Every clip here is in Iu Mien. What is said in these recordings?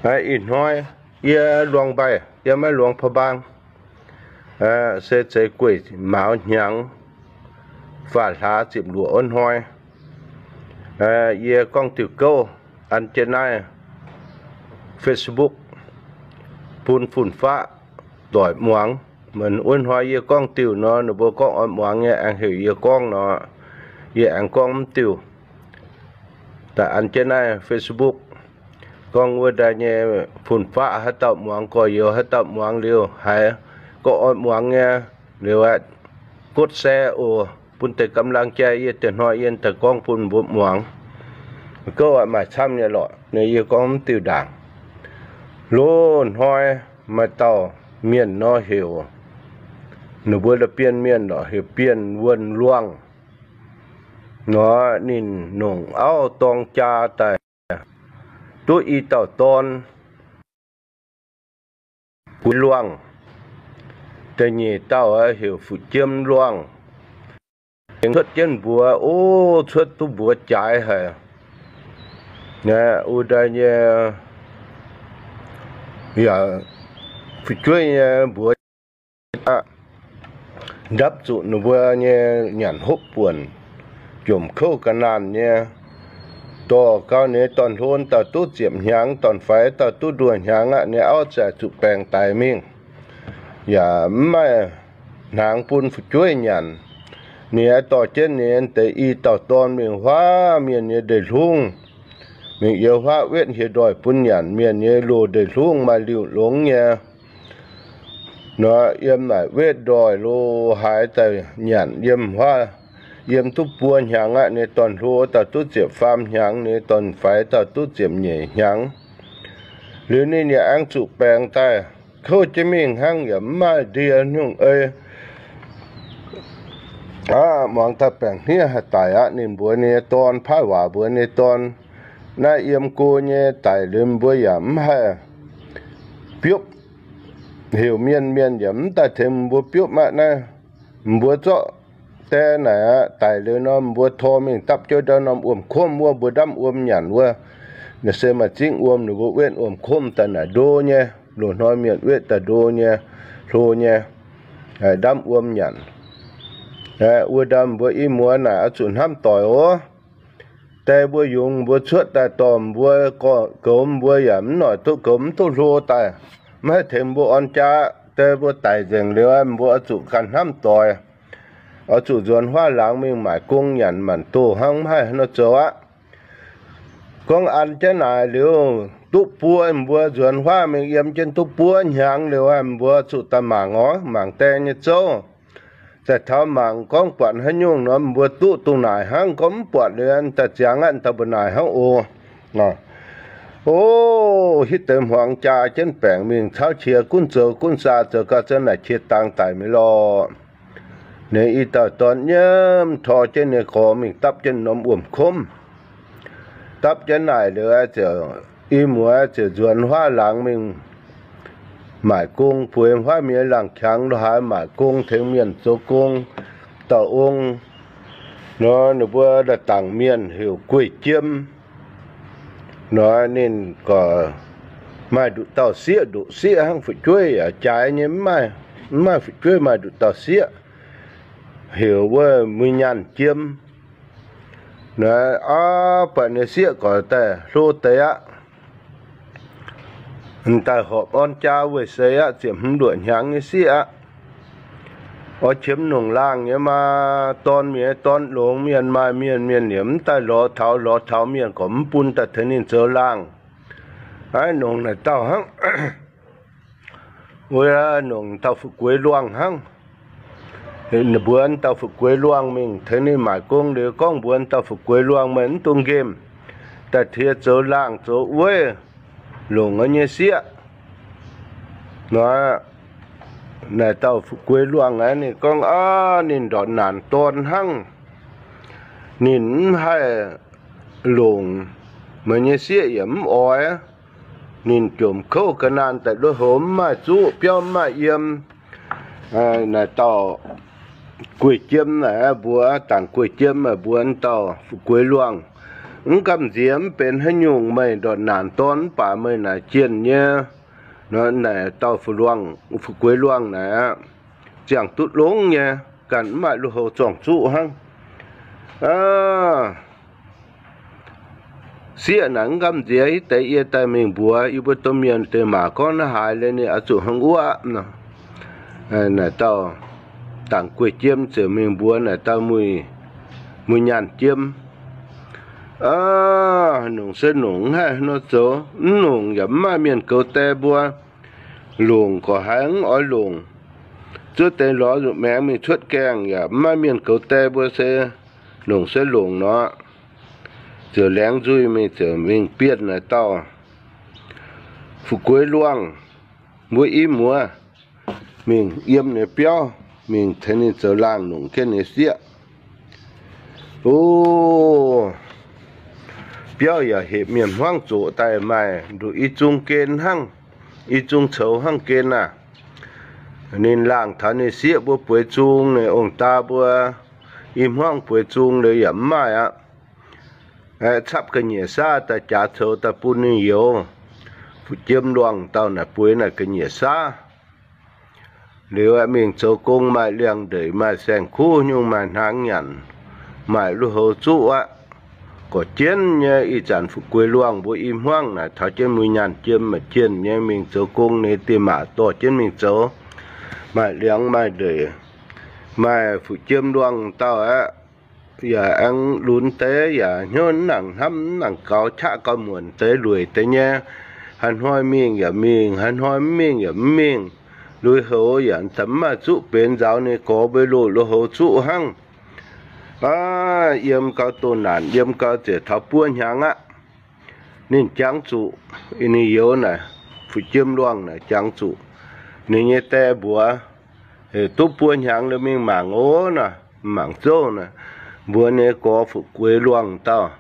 Ih hnoi yie Luangh Mbaih, yie maiv Luangh Pa'mbaang, se zeix gueic mauz hnyangx faah hlaax ziepc luoqc wuov hnoi. Yie gorngv diuh gouv an jienv naaiv Facebook bun fun-faqv doic muangx. Wuov hnoi yie gorngv diuh nor, ninh mbuo gorngv oix muangx nyei, aengx heuc yie gorngv nor, yie aengx gorngv mv diuh. Daaih an jienv naaiv Facebook gorngv wuov daaih nyei fun-faqv haaix dauh muangx, gorx-youz haaix dauh muangx liuz haiz gorngv oix muangx nyei liuz aeqv, gotv share oc, bun deix กำลังใจ yie deix hnoi yie daaih gorngv bun mbuo muangx. Gouv maaih camv nyei lorqc, yie gorngv mv diuh ndaangc. Loz-hnoi maaih dauh mienh nor heuc, ninh mbuo la'bienh mienh lorqc, heuc Bienh Wuonh Luangh nor, ninh nongc auv dorng jaa daaih duqv i dauh dorn, Gueix Luangh. Da'nyeic dauh heuc Fu'jiem Luangh. Aengx cuotv jienv mbuox, o, cuotv duqv mbuox jaaix haic. Wuov daaih nyei, yaac fu'jueiv nyei mbuox aqv, ndapv zuqc ninh mbuo nyei nyanc hopv buonc, jomc kouv ga'naanh nyei. Dorh gau ninh dorn-hlo dauh duqv ziepc hnyangx, dorn-faix dauh duqv nduoh hnyangx aqv, ninh auv ziouc zuqc baengh daix mingh, yaac mv maaih hnaangx bun fu'jueiv nyanc. Ninh aengx dorh jienv ninh deix i dauh dorn mingh huaav mienh nyei ndeic-hlungv, mingh yiem huaav wetv hieh ndoih bun nyanc. Mienh nyei loz ndeic-hlungv maaih liuh longx nyei nor, yiem naaic wetv ndoih lo haaix daaih nyanc yiem huaav. Yiem duqv buo hnyangx aqv, ninh dorn-hlo dauh duqv ziepc faam hnyangx, ninh dorn-faix dauh duqv ziepc nyeic hnyangx. Liuz ninh yaac aengx zuqc baengc daaih, kouv jienv mingh hnangv, yaac mv maaih ndie nyungc ei. Aav, muangx daaih baengc hniev haih daic aqv. Ninh mbuox ninh nyei dorn, paaiv waac mbuox ninh nyei dorn, naaiv yiem go nyei, daic liuz mbuo yaac mv haih biopv. Heuc mienh, mienh yaac mv daaih tengx mbuo biopv aqv. Naaiv mbuo zorqv die naaic aqv, daic liuz nor, mbuo tor mingh dapv jienv ndau norm wuom-komv wuov, mbuo ndamv wuom nyanc wuov. Naaiv se maaih zingv wuom, ninh mbuo wetv wuom-komv daaih naaic ndo nyei. Loz-hnoi mienh wetv daaih ndo nyei, hlo nyei, ndamv wuom nyanc. Wuov ndau mbuo i muoz naaic oix zuqc hnamv doic oc. Die mbuo yungz mbuo cuotv daaih dorh mbuo, goux mbuo yaac mv noic duqv goux, mv duqv hlo daaih, mv haih tengx mbuo orn jaa. Die mbuo daic nzengc liuz, mbuo oix zuqc ganh hnamv doic, oix zuqc nzuonx huaav laangz mingh maaic gong nyanc maanc doh hnangv, mv haih haaix nor zoux aqv. Gorngv an jienv naaic liuz, duqv buo, mbuo nzuonx huaav mingh yiem jienv duqv buo hnyangx liuz, mbuo zuqc daaih mangc oc, mangc die nyei zouv. Zaaih taux mangc gorngv buatc haaix nyungc nor, mbuo duqv dongh naaic hnangv, gorngv mv buatc liuz daaih ziangx aqv, daaih mbuo naaic hnangv oc. O, hitv deix hmuangx jaa jienv baengc mingh cauv qiex gunv zoux gunv saa zoux gau, za'naaic qiex dangx daic mi'aqv lorqc. Ninh i dauh dorn nyiemv tor jienv ninh gorx mingh dapv jienv norm wuom-komv. Dapv jienv naaic liuz, ziouc i muoz ziouc nzuonx huaav laangz mingh maaic gong, bueix huaav mienh laangh qangx lo haaix maaic gong, tengx mienh zoux gong, dauh ong nor, ninh mbuo daaih dangc mienh heuc Gueiv Jiem nor, ninh gorx maaih nduqc dauh sieqv, nduqc sieqv hnangv, fu'jueiv yaac jaaix nyei, mv maaih fu'jueiv maaih nduqc dauh sieqv, heuc wuov Muiz Nyaanh Jiem. Naaiv aav, buatc ninh sieqv gorx daaih hlo deix aqv. Daaih horpc orn jaa weic seix aqv, ziepc hmz luoqc hnyangx nyei sieqv aqv. Oix qiemx nongc laangh nyei maa, dorn mienh, dorn longx mienh, maaih mienh, mienh yaac mv daaih lorz taux, lorz taux mienh gorx mv bun daaih tengx ninh zoux laangh. Aav, nongc naaic dauh hnangv. Wuov nongc dauh Fu'gueix Luangh hnangv. Ninh mbuox dauh Fu'gueix Luangh mingh tengx ninh maaic gong liuz gorngv mbuox dauh Fu'gueix Luangh, meih mv dungx nqemh daaih tie zoux laangh zoux weiv longc yie nyei sieqv. Nor, naaic dauh Fu'gueix Luangh aeqv, ninh gorngv aav, ninh ndortv naanc dorn hnangv. Ninh mv haih longc, meih nyei sieqv yaac mv oix. Ninh jomc kouv ga'naanh daaih lui-houx mv maaih zuqv, biauv mv maaih yiem. Naaic dauh Gueiv Jiem naaic mbuox, dangc Gueiv Jiem naaic mbuox dauh Fu'gueix Luangh, Mv gamh nziex mv benx haaix nyungc, meih ndortv naanc dorn mv baac meih naaic jienh nyei. Naaic dauh fu-luangh, fu'jueiv luangh naaic aqv, ziangh duqv longx nyei, ganh mv maaih lui-houx zorng-zuqv hnangv. Sieqv naaic mv gamh nziex, hitv deix yie daaih mingh mbuox yie mbuo domh mienh deix maac gorngv naaiv haaix, leiz ninh oix zuqc hnangv wuov nor. Naaic dauh dangc guei jiem ziouc mingh mbuox naaic dauh muic, muic nyaanh jiem, Nongc se nongc, mv haih nor zoux, mv nongc yaac mv maaih mienh goux die mbuo. Longc gorqv haiz mv oix longc. Zuov deix lorz nzunc maengx mingh cuotv gaengh yaac mv maaih mienh goux die mbuo se nongc se longc nor. Ziouc laengz nzuih mingh, ziouc mingh bienh naaic dauh fu'jueiv luangh mbuo i muoz, mingh yiem ninh biauv, mingh tengx ninh zoux laangh nongc jienv ninh sieqv. O, biauv yaac hepc mienh hmuangv zoqc daaih maaih nduqc i zung gen hnangv, i zung coux hnangv gen aah. Ninh laangh taux ninh sieqv mbuo bueix zung, ninh ong-daa mbuo i hmuangv bueix zung liuz yaac mv maaih aqv. Aeqv, capv ga'nyiec saav daaih jaax coux daaih bun ninh youz. Fu'jueiv luangh dauh naaic bueix naaic ga'nyiec saav. Liuz aeqv, mingh zoux gong maaih liangx-ndeic, maaih saeng-kuv nyungc, maaih hnaangx nyanc, maaih lui-houx zuqv aqv. Gorqv jienv nyei ih zanc fu'jueiv luangh mbuo i hmuangv naaic taux jienv muic nyaanh jiem maaih jienh nyei mingh zoux gong, ninh diex maac dorh jienv mingh zoux, maaih liangx maaih ndeic, maaih fu'jueiv luangh dauh aqv. Yaac aengx lunx deix yaac hnyouv mv nangc hnamv mv nangc gaux, qaqv gauh muonc deix lueic deix nyei. Haaix hnoi mingh yaac mingh, haaix hnoi mv mingh yaac mv mingh. Lui-houx yaac mv maaih zuqv benx, nzaaux ninh gorx mbuo loz lui-houx zuqv hnangv. Aav, yiem gau doh naanc, yiem gau ziouc taux buo hnyangx aqv. Ninh jangx zuqc, ninh youz naaic, fu'jueiv luangh naaic jangx zuqc ninh nyei die mbuox, duqv buo hnyangx liuz mingh mangc oc nor, mangc zouv naaic, mbuox ninh gorx fu'jueiv luangh dauh,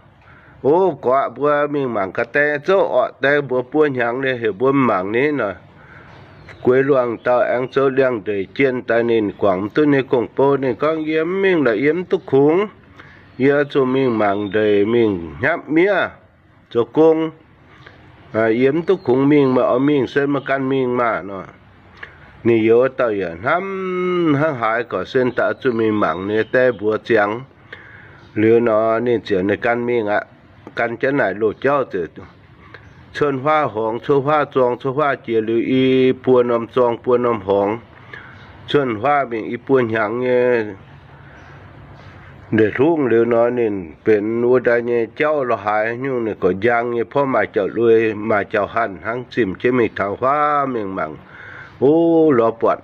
O, gorx, mbuo mingh mangc ga'dei zouv orqc, die mbuox buo hnyangx liuz heuc mbuo mangc ni nor. Fu'jueiv luangh dauh aengx zoux liangx-ndeic jienh daaih, ninh guangc mv duqv ninh gong-bou, ninh gorngv, Yie mv mingh lorqc, yie mv duqv kungx. Yie zuqc mingh mangc ndeic, mingh hnamv miev, zoux gong. Yie mv duqv kungx mingh, meih oix mingh se meih ganh mingh maah nor. Ninh youz dauh yaac hnamv hnangv haaix gorqv sen daaih zuqc mingh mangc ninh die mbuox ziangx. Liuz nor ninh ziouc ninh ganh mingh aqv. Gan jienv naaic loz-jauv ziouc cuonv huaav horngz, cuonv huaav zorng, cuonv huaav jiex liuz i buo norm zorng buo norm horngz, cuonv huaav mingh i buo hnyangx nyei ndeic-hlungv liuz nor, ninh benx wuov ndaai nyei jauv lorz haaix nyungc ninh gorqv njang nyei, porv maaih jauv-lui maaih jauv-hanh hnangv, zimh jienv mingh taux huaav mingh mangc. O, lorz buatc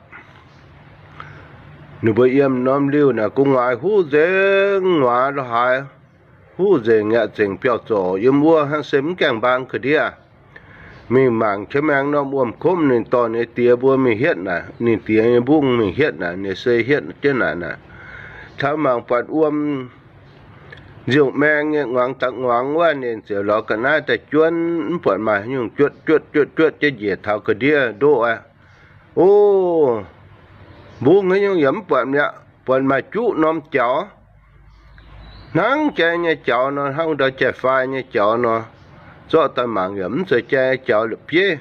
ninh mbuo yiem norm liuh naaic gu'nguaaz huv nzengc, nguaaz lorz haaix, huv nzengc aqv, zengc biauv-zorc yiem wuov hnangv, se mv gaengh mbaang ga'ndiev. Mingh mangc qiex maengx norm wuom-kumv, ninh dorh ninh diex mbuo mingh hietv naaic, ninh diex nyei mbungv mingh hietv naaic, ninh se hietv jienv naaic naaic. Taux mangc buatc wuom nziouc maeng nyei, nguangx daaih nguangx wuov, ninh ziouc lorz ga'naaiv daaih juonv, mv buatc maaih haaix nyungc, juotv juotv juotv juotv jienv njiec taux ga'ndiev ndoqv aqv. O, mbungv haaix nyungc yaac mv buatc mi'aqv. Buatc maaih juqv norm jaux, hnangv jai nyei jaux nor, hnangv ndau jai-fai nyei jaux nor. Zorqv daaih mangc yaac mv zeiz jai jaux la'bieiv.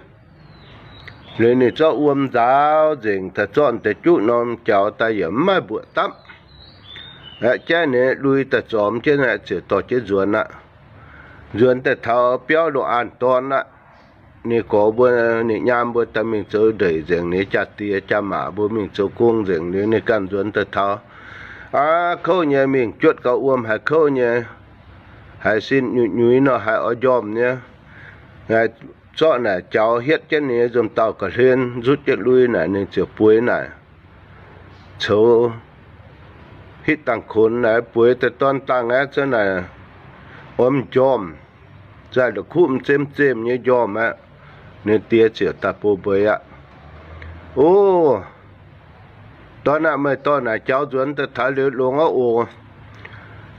Liuz ninh zorqv wuom nzaaux nzengc daaih, zorqv deix juqv norm jaux daaih yaac mv maaih mbuoqc dapv. Aeqv, jaiv ninh lui daaih zormx jienv aeqv, ziouc dorh jienv nzuonx aqv. Nzuonx daaih taux biauv loz-an dorn aqv. Ninh gorx mbuo, ninh nyaam mbuo daaih mingh zoux ndeic nzengc, ninh jaa-diex jaa-maac mbuo mingh zoux gong nzengc liuz, ninh ganh nzuonx daaih taux. Aav, kouv nyei, mingh juotv gau wuom haiz kouv nyei, haiz sin nyuiz nyuiz nor, haiz oix njormh nyei. Zorqv naaic jaux hietv jienv ninh nyei nzomz dauh ga'hlen, nzutv jienv lui naaic, ninh ziouc bueix naaic, coux hitv dangh konx naaic, bueix daaih dorn dangh aeqv, zunv naaic oix m'njormh, zaih la'kuqv m'zemv zemh nyei njormh aqv. Ninh diex ziouc daaih bun mbuox aqv, O, dorn aac, meih dorh naaic jaux nzuonx daaih taux liuz longx aqv oc.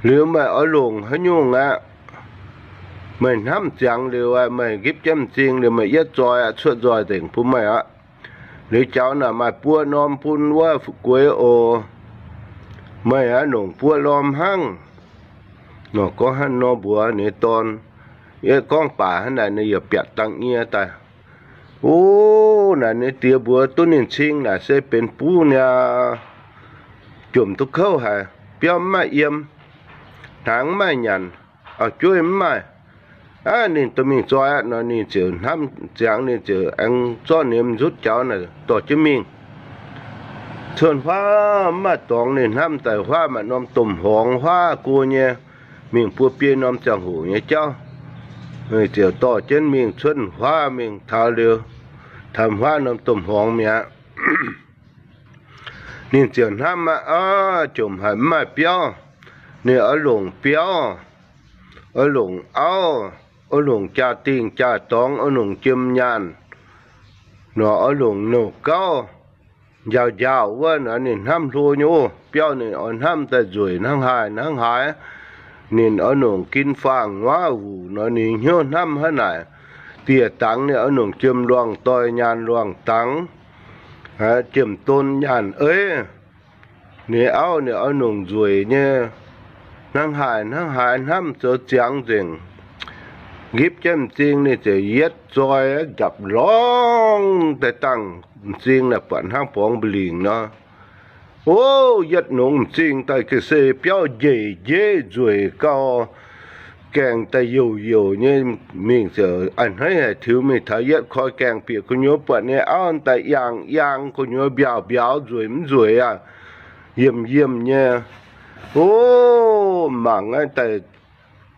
Liuz meih oix longc haaix nyungc aqv, meih hnamv ziangx liuz aqv, meih nqipv jienv m'zing liuz meih yietv nzoih aqv, cuotv nzoih nzengc bun meih aqv. Liuz jaux naaic maaih buo norm bun wuov fu'jueiv oc. Meih aqv, longc buo norm hnangv. Nor gorngv hnangv nor mbuox ninh dorn. Yie gorngv baac hnangv naaic ninh yaac biatc dangh nyie daaih. O, naaic ninh diex mbuox duqv ninh cing naaic se benx buv niaa, jomc duqv kouv haic, biauv mv maaih yiem, hnaangx mv maaih nyanc, auv-jueiv mv maaih. Aav, ninh dorh mingh zoi aqv nor, ninh ziouc hnamv ziangx, ninh ziouc aengx zorqv ninh nyei ntutv jaux naaic dorh jienv mingh. Cuotv huaav mv maaih dorngx, ninh hnamv daaih huaav maaih norm domh horngz huaav go nyei, mingh buo biei norm ziangh hoc nyei jauv. Ziouc dorh jienv mingh cuotv huaav mingh taux liuz, taux huaav norm domh horngz mi'aqv. Ninh ziouc hnamv aqv, aav, jomc haic mv maaih biauv. Ninh oix longc biauv, oix longc auv, oix longc jaa-dingh jaa-dorngx, oix longc jiem nyaanh, nor oix longc nouh gauv njaaux njaaux wuov nor, ninh hnamv hlo nyei. Biauv ninh oix hnamv daaih nzueic hnangv haaix hnangv haaix. Ninh oix longc gin faang-nguaav wuc nor, ninh hnyouv hnamv hnangv naaic. Dieh dangx ninh oix longc jiem luangh doih nyaanh luangh dangx, jiem don nyaanh eiv. Ninh auv ninh oix longc nzueic nyei hnangv haaix hnangv haaix, hnamv zoux ziangx nzengc. Nqipv jienv m'zing ninh ziouc yietv zoi, njapc lorngx daaih dangh m'zing naaic buatc hnangv borngz mba'lingc nor. O, yietv nongx m'zing daaih ga'sie biauv njeic njeiv nzueic gauh, gaengh daaih youc youc nyei mingh ziouc a'hneiv haic, tiux mingh taux yietv koi gaengh bieqc gu'nyuoz buatc ninh auv daaih yangh yangh gu'nyuoz mbiaauc mbiauz nzueic mv nzueic aqv, yiemh yiemh nyei. O, mangc aqv, daaih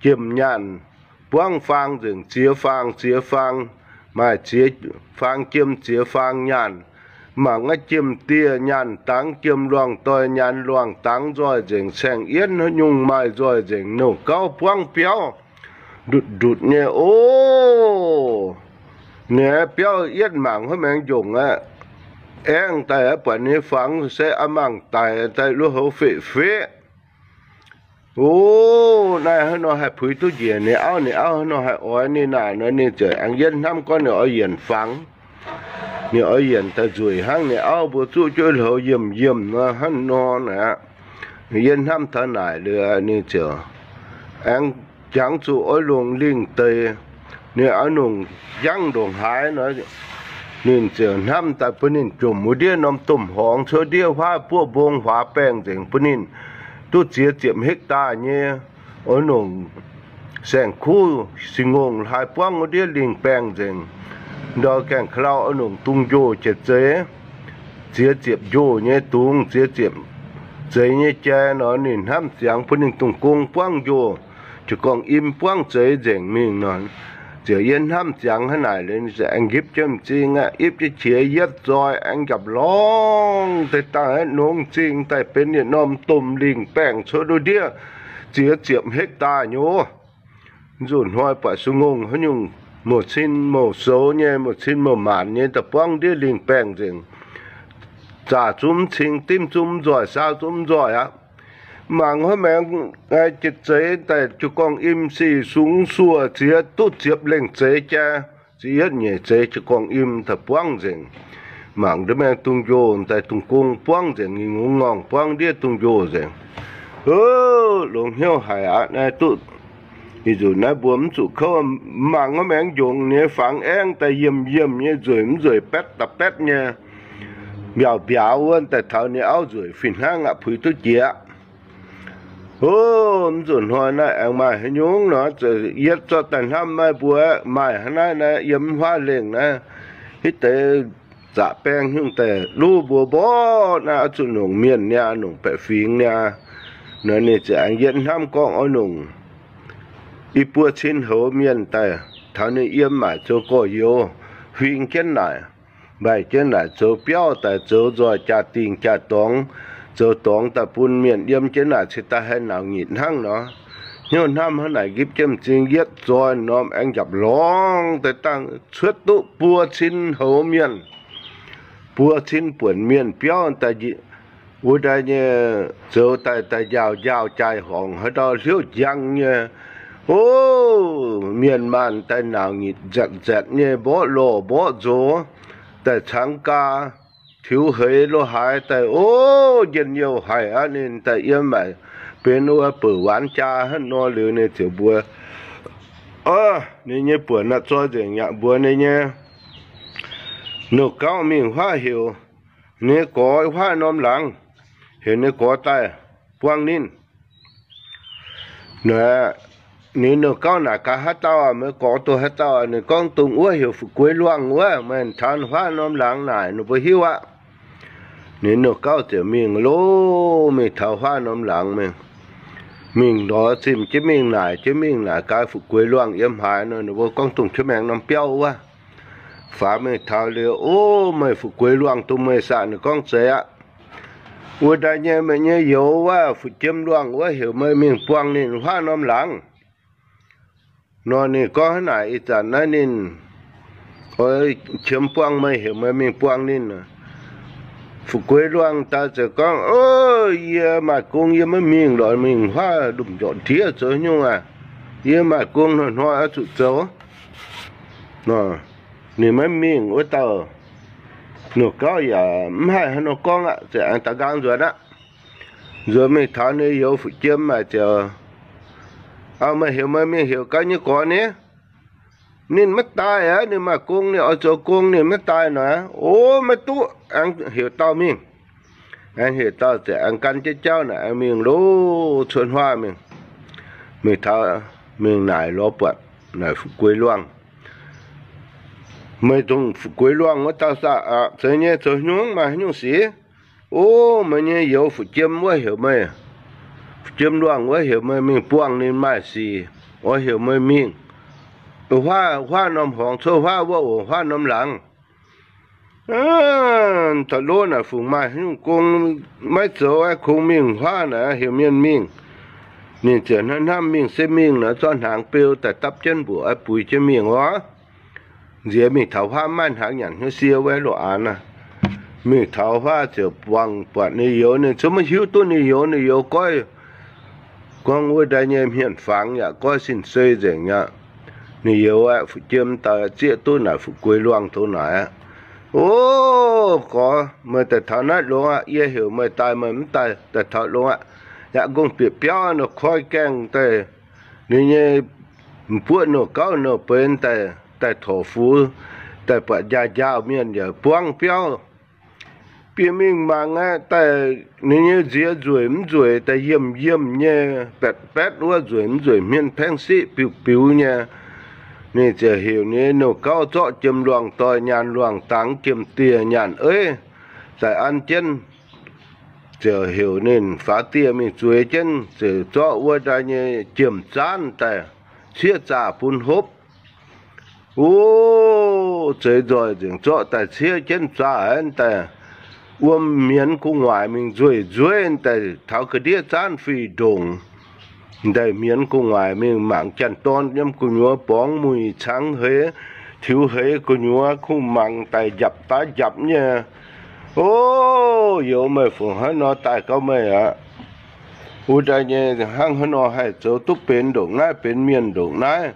jiem nyaanh buangv faang nzengc, ziex faang ziex faang, maaih ziex faang jiem ziex faang nyaanh. Mangc aqv, jiem dieh nyaanh dangx, jiem luangh doih nyaanh luangh dangx nzoih nzengc, saeng-yienv haaix nyungc maaih nzoih nzengc, nouh gauv buangv biauv ndutc ndutc nyei. O, ninh biauv yietv mangc huov maengx njongc aqv. Aengv daaih buatc ninh fangx se a'mangc daic daaih lu houv feqv-feqv. O, naaiv hnangv nor haih puix duqv njiec ninh auv, ninh auv hnangv nor haih oix ninh naaic nor, ninh ziouc aengx yietv hnamv gorngv ninh oix yienc fangx. Ninh oix yienc daaih nzueic hnangv ninh auv mbuo zuqv jienv hlouz yiemh yiemh nor hnangv nor naaic aqv. Yietv hnamv taux naaic liuz ninh ziouc aengx jangx zuqc oix longc lingh deix, ninh oix longc njangv ndongc haaix nor, ninh ziouc hnamv daaih bun ninh jomc wuov ndiev norm domh horngz cuotv ndiev huaav buov mbong huaav baengh nzengc bun ninh duqv ziex ziepc hektar nyei. Oix longc saeng-kuv sin-ngongh haaix buangv wuov ndiev lingh baengh nzengc. Ndau gaengh ka'lau oix longc dungz njoh jiex zeix, ziex ziepc njoh nyei dungz, ziex ziepc zeix nyei jai nor, ninh hnamv ziangx bun ninh dungz gong buangv njoh, jiez gorngv im buangv zeix nzengc mingh nor. Ziouc yie hnamv ziangx hnangv naaic, aengx nqipv jienv m'zing aqv, ipv jienv qiex yietv zoi, aengx njapc lorngx deix dangh nongx m'zing daaih benx yietc norm domh lingh baengh cuotv ndiev ziex ziepc hektar nyei. Nzunc hnoi buatc sun-ngongh haaix nyungc mouc cin mouc soux nyei, mouc cin mouc maanc nyei daaih buangv ndiev lingh baengh nzengc. Zaah zungv mv cing, dimv zungv mv nzoih, saau zungv mv nzoih aqv. Mangc huov maengx jiex zeix daaih jiez gorngv im sic sungx suoh ziex duqv ziepc lengh zeix jai, ziex yietv nyeic zeix jiez gorngv im daaih buangv nzengc. Mangc ndiev maengx dungz njoh daaih dungz gong buangv nzengc, ngingh ngongh ngorngh buangv ndiev dungz njoh nzengc. Longx hnyouv haic aqv. Naaiv duqv ih nzunc naaiv mbuo mv zuqc kouv. Mangc huov maengx njongc nyei fangx aengv daaih yiemh yiemh nyei, nzueic mv nzueic, baetv da'baetv nyei, mbiaauc mbiauz wuov daaih taux ninh auv nzueic fih hnangv aqv, puix duqv jiex. O, mv nzunc hnoi naaiv aengx maaih haaix nyungc nor, yietv zorqv daaih hnamv maiv mbuo maaih hnangv naaiv, naaiv yiem huaav lengh naaiv, hitv deix zaqc baeng nyungc daaih luv mbuo mborqv naaiv oix zuqc nongc mienh niaa, nongc baeqc fingx niaa. Nor ninh ziouc aengx yietv hnamv gorngv oix nongc i buo cin houx mienh daaih taux ninh yiem maaic zoux gorx-youz, huing jienv naaic, mbaih jienv naaic zoux biauv daaih zoux nzoih jaa-dingh jaa-dorngx, zoux dorngx daaih bun mienh yiem jienv naaic cingx daaih haih nauz nyitc hnangv nor. Hnyouv hnamv hnangv naaic nqipv jienv m'zing yietv zoi norm aengx njapc lorngx deix dangh cuotv duqv buo cin houx mienh, buo cin buonc mienh biauv daaih wuov daaih nyei zoux daaih daaih njaaux njaaux jaai-horngc haaix ndau hliouv njang nyei. O, mienh maanh daaih nauz nyitc nzatc nzatc nyei, mborqv lorh mborqv nzox, daaih cangx gaa tiux heix lo haaix daaih, o, njien-youh haic aqv. Ninh daaih yiem maaic benx wuov bouc waanx jaa hnangv nor liuz ninh ziouc mbuox, o, ninh nyei buonc naaiv zoi nzengc yaac mbuox ninh nyei nouh gauv mingh huaav heuc ninh gorx huaav norm laangz, heuc ninh gorx daaih buangh ninh. Naaic, ninh nouh gauv naaic gaax, haaix dauh meih gorx dongh haaix dauh? Ninh gorngv dongh wuov heuc Fu'jueiv Luangh wuov, meih taux huaav norm laangz naaic ninh mbuo hiuv aqv. Ninh nouh gauv ziouc mingh lov, mingh taux huaav norm laangz mingh, mingh lorz zimh jienv mingh naaic jienv mingh naaic gaax Fu'jueiv Luangh yiem haaix nor, ninh mbuo gorngv dongh jienv maengx norm biauv wuov. Faaux mingh taux liuz, o, meih Fu'jueiv Luangh dongh meih saah? Ninh gorngv zeiz aqv. Wuov daaih nyei meih nyei youz wuov Fu'jueiv Luangh wuov heuc meih mingh buangh ninh huaav norm laangz. Nor ninh gorngv hnangv naaic, ih zanc naaiv ninh oix qiemx buangh meih, heuc meih mingh buangh ninh. Fu'jueiv Luangh daaih ziouc gorngv, o, yie maaih gong yie maiv mingh lorz mingh huaav lomh njorqc ndiev zoux nyungc aqv. Yie maaih gong hnoi-hnoi oix zuqc zoux. Ninh maiv mingh wuov dauh nouh gauv yaac mv haih haaix nor gorngv aqv, ziouc aengx daaih nqaang nzuonx aqv. Nzuonx mingh taux ninh youz Fu'jueiv maaic ziouc, o, meih heuc meih mingh heuc gaax nyei gorx ni. Ninh maiv daaih aqv, ninh maaih gong, ninh oix zoux gong, ninh maiv daaih nor. O, maiv duqv, aengx heuc dauh mingh. Aengx heuc dauh ziouc aengx gan jienv jauv naaic aengx mingh lov cuotv huaav mingh. Mingh taux, mingh naaic lorz buatc naaic Fu'jueiv Luangh. Meih dongh Fu'jueiv Luangh wuov dauh saah? Aqc, zeiz nyei. Zoux nyungc, maaih haaix nyungc sic? O, meih nyei youz Fu'jueiv wuov heuc meih, Fu'jueiv Luangh wuov heuc meih mingh buangh ninh maaih sic, oix heuc meih mingh huaav, huaav norm horngz cuotv huaav wuov oc, huaav norm laangz. Taux lov naaic fungc maaih haaix nyungc gong maiv zoux, kungx mingh huaav naaic heuc mienh mingh. Ninh ziouc hnamv hnamv mingh se mingh nor, zorqv hnaangx beu daaih dapv jienv mbuoqc buix jienv mingh oc. Nziex mingh taux huaav maaih hnaangx nyanc hnyouv sie wuov loz-aanx aqv. Mingh taux huaav ziouc buangh buatc ninh youz, ninh zungv maiv hiuv duqv ninh youz. Ninh youz goiv, gorngv wuov daaih nyei hmien-fangx yaac goiv sin-sei nzengc aqv. Ninh youz aeqv, Fu'jueiv daaih zieqv duqv naaic Fu'jueiv Luangh douz naaic aqv. O, gorx, meih daaih taux naaiv longx aqv. Yie heuc meih daaih meih mv daaih, daaih taux longx aqv. Yaac ngongh bieqc biauv nor koi gaengh daaih, ninh nyei m'buoqv nouh gauv nouh benx daaih, daaih torc fuv, daaih buatc njaaux njaaux mienh yaac buangv biauv. Bieqc mingh mangc aqv, daaih ninh nyei nziex nzueic mv nzueic, daaih yiemh yiemh nyei, baetc baetv wuov, nzueic mv nzueic, hmien paengv siqv biux biux nyei. Ninh ziouc heuc ninh nyei nouh gauv zorqv jiem luangh doic nyaanh luangh dangx, jiem dieh nyaanh eiv, daaih an jienv. Ziouc heuc ninh faaux dieh mingh zueiz jienv, ziouc zorqv wuov daaih nyei jiem zaanv daaih ciev zaah bun hopv. O, zeix nzoih nzengc, zorqv daaih ciev jienv zaah daaih wuom mienz gu'nguaaic mingh nzueic nzueiv daaih taux ga'ndiev zaanv fih ndongc. Daaih mienz gu'nguaaic mingh mangc janx-dorn yiem gu'nyuoz borngz muic cangx heix, tiux heix gu'nyuoz kungx mangc daaih njapc daav njapc nyei. O, youz meih fungc haaix nor daaih gauv meih aqv? Wuov daaih nyei hnangv haaix nor haih zoux duqv benx ndongc naaiv, benx mienh ndongc naaiv?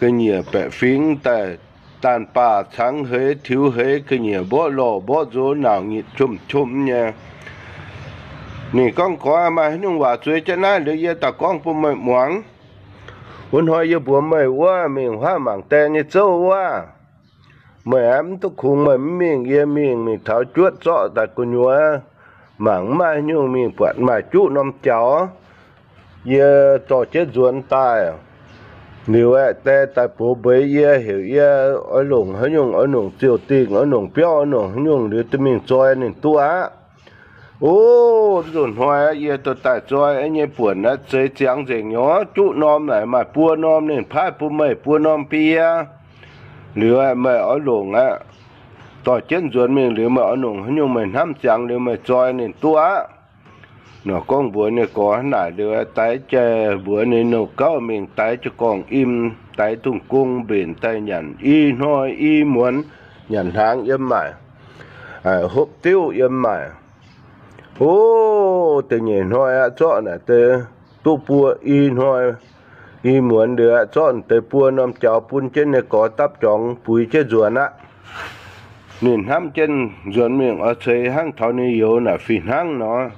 Ga'nyiec baeqc fingx daaih daanh baac cangx heix tiux heix, ga'nyiec mborqv lorh mborqv nzox, nauc nyitc qomv qomv nyei. Ninh gorngv, Gorx, maaih haaix nyungc waac zueiz jienv naaiv liuz yie daaih gorngv bun meih muangx. Wuov hnoi yie mbuox meih wuov, mingh huaav mangc die nyei zouv wuov. Meih aeqv, mv duqv kungx meih mv mingh, yie mingh. Mingh taux juotv zorqv daaih gu'nyuoz mangc, mv maaih haaix nyungc. Mingh buatc maaih juqv norm jaux, yie dorh jienv nzuonx daaih. Liuz aeqv, die daaih box mbeix yie, heuc yie oix longc haaix nyungc, oix longc ziouc dingh, oix longc biauv, oix longc haaix nyungc liuz duqv mingh zoi ninh duqv aqv. O, nzunc hnoi yie duqv daaih zoi nyei buonc aeqv, zeix ziangx nzengc nyei. Juqv norm naaic maaih buo norm, ninh paaiv bun meih buo norm bun yie. Liuz aeqv, meih oix longc aqv. Dorh jienv nzuonx mingh liuz meih oix longc haaix nyungc meih hnamv ziangx liuz meih zoi ninh duqv aqv. Nor gorngv mbuox ninh gorx naaic liuz, daix jai mbuox ninh nouh gauv mingh daix jiez gorngv im, daix dungz gong mbenc daaih nyanc i hnoi i muonz, nyanc hnaangx yiem maaic, hopv diuv yiem maaic. O, da'nyeic hnoi aqv, zorqv naaic deix duqv buo i hnoi i muonz liuz aqv, zorqv deix buo norm jaux bun jienv ninh gorx dapv jorngx buix jienv nzuonx aqv. Ninh hnamv jienv nzuonx mingh oix ceix hnangv taux ninh youz naaic fih hnangv nor.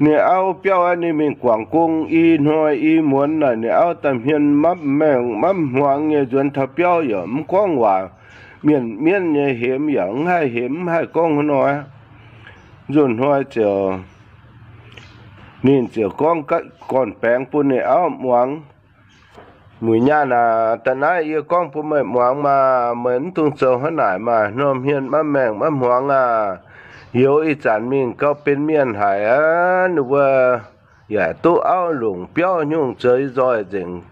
Ninh auv biauv aqv, ninh mingh guangc gong i hnoi i muonz naaic, ninh auv daaih hmien mapv maengh mapv hmuangx nyei nzuonx taux biauv yaac mv gorngv waac. Mienh mienv nyei hemx yaac mv haih hemx, mv haih gorngv haaix nor aqv. Nzunc hnoi ziouc, ninh ziouc gorngv gorn-baengx bun ninh auv muangx, Muic nyaanh aac, da'naaiv yie gorngv bun meih muangx maah! Meih mv dungx zoux hnangv naaic maah! Norm hmien maiv maengh maiv hmuangx aah! Youz ih zanc mingh gauh benx mienh haic aqv. Ninh mbuo yaac duqv auv longc biauv nyungc, zeix nzoih nzengc,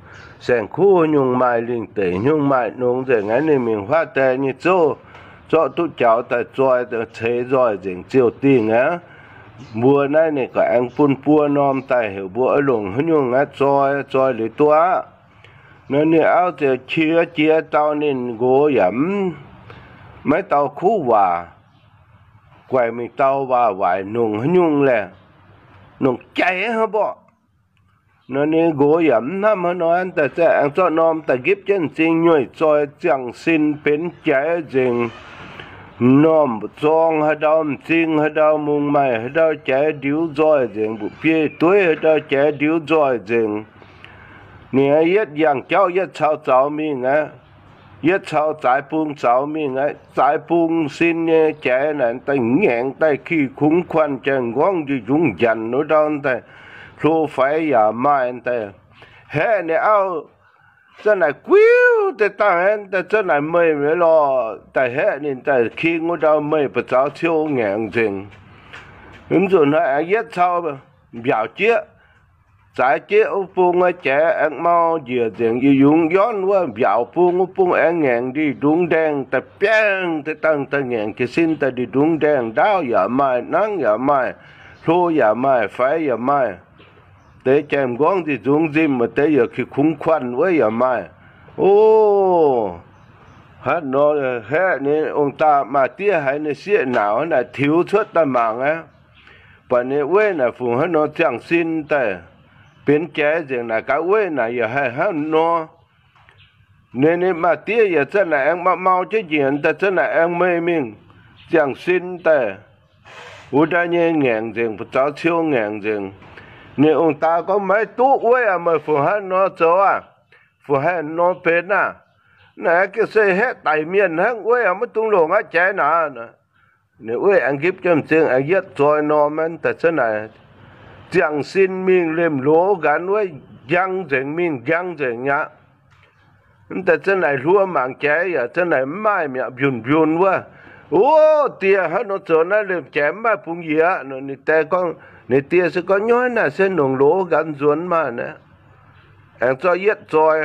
saeng-kuv nyungc maaih, lingh deic nyungc maaih, nongx nzengc aqv. Ninh mingh huaav die nyei zouv, zorqv duqv jaux daaih zoi, ceix nzoih nzengc ziouc dingh aqv. Mbuo naaiv ninh gaax aengx bun buo norm daaih heuc mbuo oix longc haaix nyungc aqv, zoi, zoi liuz duqv aqv. Nor ninh auv ziouc qiex jiez dau, ninh nqox yaac mv, maiv dau kuv waac, guaix mingh dau waac-waaic nongc haaix nyungc laeh, nongc jaiz hnangv mborqv. Nor ninh nqox yaac mv hnamv haaix nor, daaih aengx zorqv norm daaih nqipv jienv m'zing nyueih zoi, ziangh sin benx jaaix nzengc, m'normh m'zorng haaix ndau, m'zing haaix ndau, mungz maaih haaix ndau jaaix ndiux nzoih nzengc, mbu'biei dueiv haaix ndau jaaix ndiux nzoih nzengc. Ninh yietv yangh jauv yietv cau zaux mingh aqv. Yietv cau zaaix bung zaux mingh aqv. Zaaix bung sin nyei jaaix naaic daaih ngaengc daaih, ki kungx kuanh jai m'nqorngv njiec njungx njanc wuov ndau daaih, hlo faix yaac maaih daaih. Haeqv ninh auv, za'naaic guiuv deix dangh aeqv, daaih za'naaic meih mi'aqv lorqc. Daaih haeqv ninh daaih king wuov ndau, meih ba'zaux ciou ngaengc nzengc. Mv nzunc hnoi aengx yietv cau mbiaauc jieqv, zaaix jieqv wuov bung wuov jaaix aengx mau njiec nzengc, yietc yungz yornv wuov mbiaauc bung wuov bung aengx ngaengc ndih ndungx ndaengh daaih, biangh deix dangh daaih ngaengc jiez sin daaih ndih ndungx ndaengh, ndaauv yaac maaih, nangv yaac maaih, hlo yaac maaih, faix yaac maaih. Deix jai m'nqorngv nzic nzungx nzimh, maaih deix yaac ki kungx kuanh wuov yaac maaih. O, haaix nor haeqv ninh ong daa maa-diev haiz ninh sieqv naauc naaic tiux cuotv daaih mangc aqv. Buatc ninh weiv naaic fungc haaix nor ziangh sin daaih, benx jaaix nzengc naaic, gaax weiv naaic yaac haih hnangv nor. Ninh, ninh maa-diev yaac za'naaic aengx mau, mau jienv njiec daaih, za'naaic aengx meih mingh ziangh sin daaih, wuov ndaai nyei ngaengc nzengc, ba'zaux ciou ngaengc nzengc. Ninh ong daa gorngv, Maiv duqv, weiv aac, meih fungc haaix nor zoux aah? Fungc haaix nor benx aah? Naaic gengh se haeqv daic mienh hnangv, weiv aac, maiv dungx longc aqv, jaaix naaic. Ninh weiv aengx nqipv jienv m'zing aengx yietv zoi norm daaih, za'naaic ziangh sin mingh lemh loz nqanx wuov, njang nzengc mingh, njang nzengc aqv. Mv daaih za'naaic hluo mangc jaaix yaac za'naaic mv maaih mi'aqv, mbiunc mbiunc wuov. O, die, haaix nor zoux naaiv lemh jaaix mv maaih bungx yie aqv? Ninh die gorngv, ninh die se gorngv, Nyoiv naaic se nongc loz nqanx nzuonx maah! Aengx zorqv yietv zoi,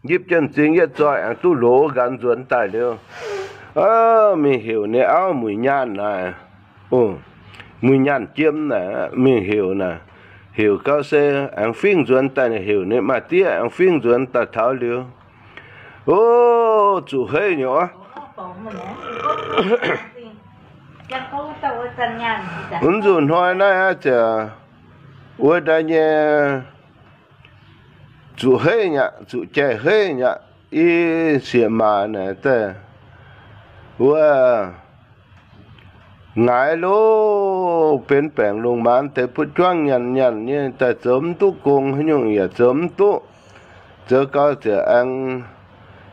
nqipv jienv m'zing yietv zoi aengx duqv loz nqanx nzuonx daaih liuz, mingh heuc ninh auv muic nyaanh naaic, muic nyaanh jiem naaic, mingh heuc naaic, heuc gau se aengx fingv nzuonx daaih, heuc ninh maa-diev aengx fingv nzuonx daaih taux liuz, o, zuqc heiv nyei oc. Mv nzunc hnoi naaiv aqv, ziouc wuov ndaai nyei zuqc heiv nyei aqv, zuqc jai heiv nyei aqv. I sieqv maac naaic daaih wuov ngaix loh, benx baengc lungh maanz deix butv juangv nyanc nyanc nyei daaih, zoux mv duqv gong haaix nyungc yaac zoux mv duqv. Zoux gau ziouc aengx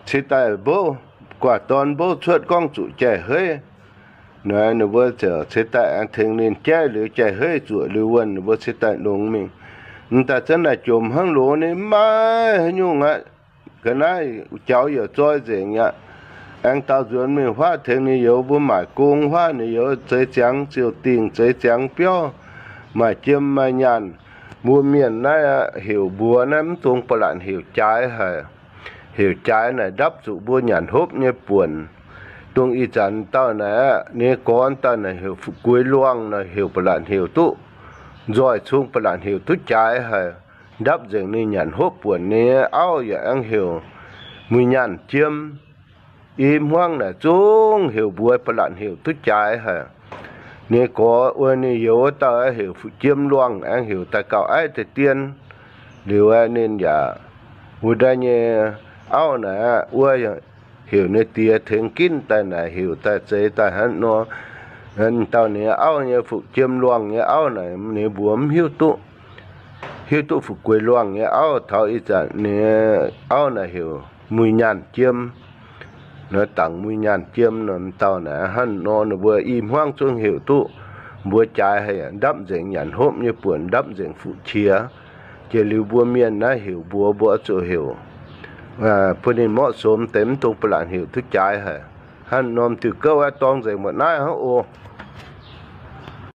ceix daaih mbouv, guaax dorn mbouv cuotv gorngv zuqc jai heiv. Naaiv ninh mbuo ziouc ceix daaih aengx tengx ninh jaiv liuz, jai heiv zuoqc liuz wuonh, ninh mbuo ceix daaih longx mingh. M'daaih zanc naaic jomc hnangv loz, ninh maiv haaix nyungc aqv. Ga'naaiv jaux yaac zoi nzengc aqv. Aengx daaux nzuonx mingh huaav tengx ninh youz mbuo maaic gong, huaav ninh youz zeix ziangx ziouc dingh, zeix ziangx biauv, maaih jiem maaih nyaanh. Mbuo mienh naaiv aqv, heuc mbuox naaiv mv dungx ba'latc heuc jaaix haic. Heuc jaaix naaic ndapv zuqc mbuo nyanc hopv nyei buonc. Dongh ih zanc dauh naaic aqv, ninh gorx dauh naaic heuc gueix luangh naaic, heuc ba'latc heuc duqv nzoih cung, ba'latc heuc duqv jaaix haic. Ndapv nzengc ninh nyanc hopv buonc. Ninh auv yaac aengx heuc muic nyaanh jiem. I hmuangv naaic zungv heuc mbuox ba'latc heuc duqv jaaix haic. Ninh gorx wuov ninh youz wuov dauh heuc fu'jiem luangh, aengx heuc daaih gauh aiv deix dien. Liuz aeqv, ninh yaac wuov ndaai nyei auv naaic aqv, wuov heuc ninh diex tengx ginv daaih naaic, heuc daaih zeix daaih hnangv nor. Dauh ninh nyei auv nyei fuqv jiem luangh nyei auv naaic ninh mbuox mv hiuv duqv, hiuv duqv fuqv gueix luangh nyei auv. Taux ih zanc ninh auv naaic heuc Mui Nyaanh Jiem. Naaiv dangc Mui Nyaanh Jiem nor, dauh naaic hnangv nor ninh mbuo i hmuangv zungv heuc duqv mbuo jaaix haic, ndapv nzengc nyanc hopv nyei buonc, ndapv nzengc fuqv qiex. Jiex liuz mbuo mienh naaiv heuc mbuox mbuo oix zuqc heuc bun ninh morqv somx deix, mv dungx ba'laqc heuc duqv jaaix haic. Hnangv norm diuh gouv aeqv, dorng nzengc mbuo naaiv hnangv oc.